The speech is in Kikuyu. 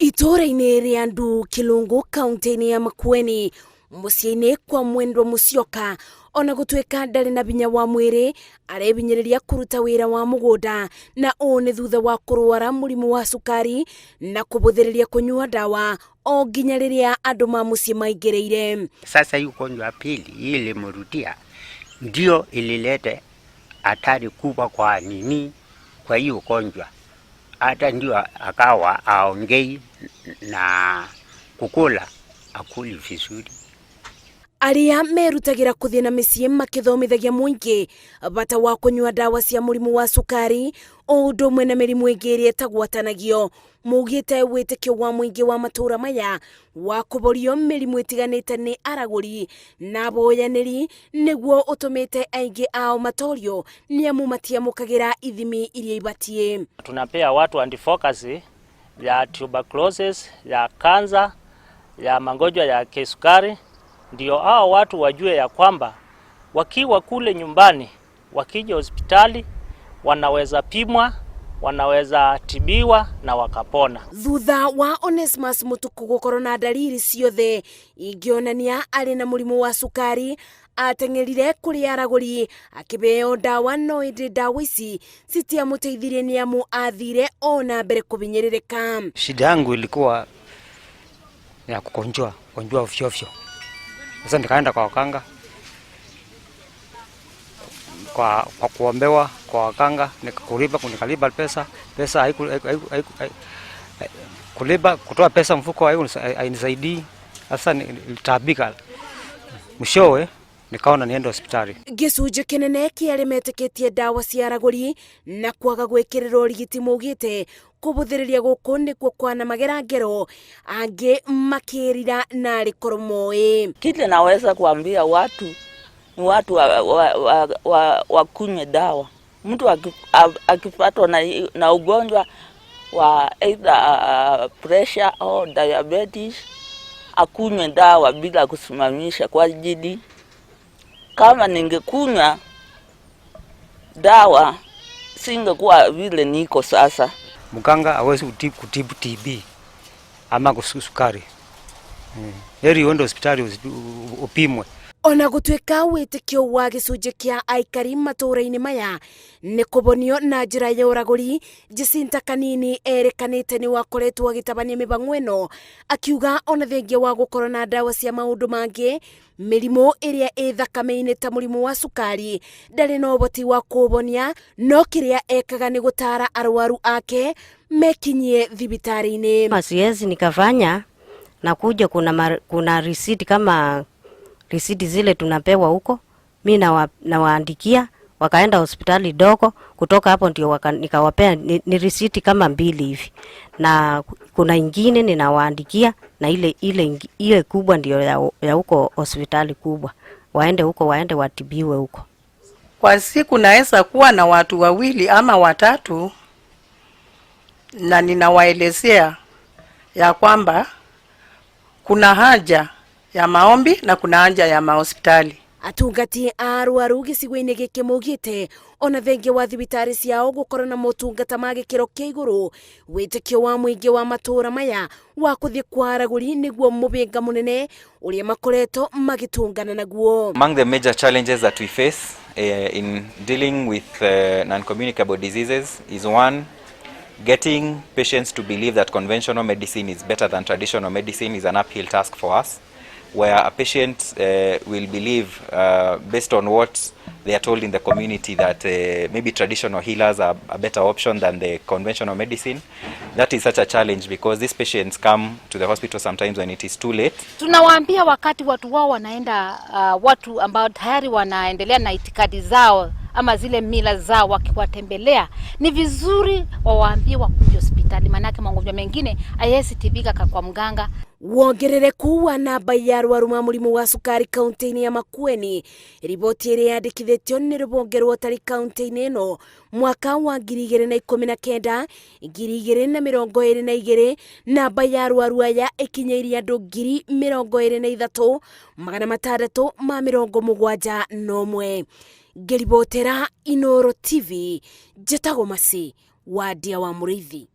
Itũũra-inĩ rĩa Ndu Kilungu kaunti-inĩ ya Makueni mũciĩ-inĩ kwa Mwendwa Musyoka, ona gũtuĩka ndarĩ na binya wa mwĩrĩ, arebinyĩrĩria kũruta wĩra wa mũgũnda, na ũũ nĩ thutha wa kũrwara mũrimũ wa cukari na kũbũthĩrĩria kũnyua ndawa o nginya rĩrĩa andũ ma mũciĩ maingĩrĩire. Sasa hii ugonjwa wa pili hii ilimrudia, ndio ililete hatari kubwa kwa nini, kwa hii ugonjwa, hata ndio akawa aongei na kukula akuli vizuri. Arĩa merutagĩra kũthiĩ na mĩciĩ makĩthomithagia mũingĩ bata wa kũnyua ndawa cia mũrimũ wa cukari o ũndũ ũmwe na mĩrimũ ĩngĩ ĩrĩa ĩtagwatanagio, maugĩte wĩtĩkio wa mũingĩ wa matũũra maya wa kũborio mĩrimũ ĩtiganĩte nĩ aragũri na aboyanĩri nĩguo ũtũmĩte aingĩ ao matorio nĩ amu matiamũkagĩra ithimi iria ibatiĩ. Tunapea watu advocacy ya tuberculosis, ya kansa, ya magonjwa ya kisukari, ndio hao watu wajue ya kwamba wakiwa kule nyumbani, wakija hospitali wanaweza pimwa, wanaweza tibiwa na wakapona. Thutha wa Onesmus Mutuku gukorwo na dalili ciothe ingĩonania arĩ na mũrimũ wa cukari, ateng'erire kũrĩ aragũri akĩheo ndawa, no ĩndĩ ndawa ici citiamũteithirie nĩ amu athire o na mbere kũbinyĩrĩrĩka. Shida yangu ilikuwa ya kukojoa kojoa ovyo ovyo. Sasa nikaenda kwa wakanga kwa kuombewa kwa wakanga, nikakulipa nikalipa pesa pesa haiku, haiku, haiku, haiku, kulipa kutoa pesa mfuko hainisaidii. Sasa nilitaabika, mwishowe nikaona niende hospitali. Gĩcunjĩ kĩnene kĩa arĩa metĩkĩtie ndawa cia aragũri na kwaga gwĩkĩrĩrwo ũrigiti maugĩte kũbũthĩrĩria gũkũ nĩkuo kwanamagera ngero angĩ makĩrira narĩ korwo moĩ. Kile naweza kuambia watu ni watu wakunywe dawa. Mtu akipatwa na ugonjwa wa either pressure au diabetes akunywe dawa bila kusimamisha, kwa ajili kama ningekunywa dawa singekuwa vile niko sasa. Mganga hawezi kutibu TB ama sukari. Heri uende hospitali upimwe. Ona gũtuĩka wĩtĩkio wa gĩcunjĩ kĩa aikari matũũra-inĩ maya nĩ kũbonio na njĩra ya ũragũri, Jacinta Kanini erĩkanĩte nĩ wakoretwo agĩtabania mĩbang'o ĩno, akiuga ona thengia wa gũkorwo na ndawa cia maũndũ mangĩ, mĩrimũ ĩrĩa ĩ thakame-inĩ ta mũrimũ wa cukari ndarĩ na ũhoti wa kũũbonia, no kĩrĩa ekaga nĩ gũtara arwaru ake mekinyie thibitarĩ-inĩ. Siwezi nikafanya na kuja kuna receipt, kama risiti zile tunapewa huko, mi nawaandikia, wakaenda hospitali dogo. Kutoka hapo ndio nikawapea ni risiti kama mbili hivi, na kuna ingine ninawaandikia na ile kubwa ndio ya huko hospitali kubwa, waende huko, waende watibiwe huko. Kwa siku naweza kuwa na watu wawili ama watatu, na ninawaelezea ya kwamba kuna haja ya maombi na kuna haja ya mahospitali. Atungati a arwaru gĩcigo-inĩ gĩkĩ maugĩte ona thengia wa thibitarĩ ciao gũkorwo na motungata ma gĩkĩro kĩa igũrũ, wĩtĩkio wa mũingĩ wa matũũra maya wa kũthiĩ kwa aragũri nĩguo mũbĩnga mũnene ũrĩa makoretwo magĩtũngana naguo. Among the major challenges that we face in dealing with non-communicable diseases is, one, getting patients to believe that conventional medicine is better than traditional medicine is an uphill task for us, where a patient will believe, based on what they are told in the community, that maybe traditional healers are a better option than the conventional medicine. That is such a challenge because these patients come to the hospital sometimes when it is too late. Tunawaambia wakati watu wao wanaenda, watu ambao tayari wanaendelea na itikadi zao ama zile mila zao, wakiwatembelea ni vizuri wawaambie wakuje hospitali, maanake magonjwa mengine hayawezi tibika kwa mganga. Wongerereku wa namba ya arwaru ma mũrimũ wa cukari kaunti-inĩ ya Makueni, riboti ĩrĩa yandĩkithĩtio nĩ rũhonge rwa ũtari kaunti-inĩ ĩno mwaka wa 2019 2022, namba ya arwaru aya ĩkinyĩirie andũ 23,671. Ngĩribotera Inooro TV, njĩtagwo Masi Wandia wa Mũrĩithi.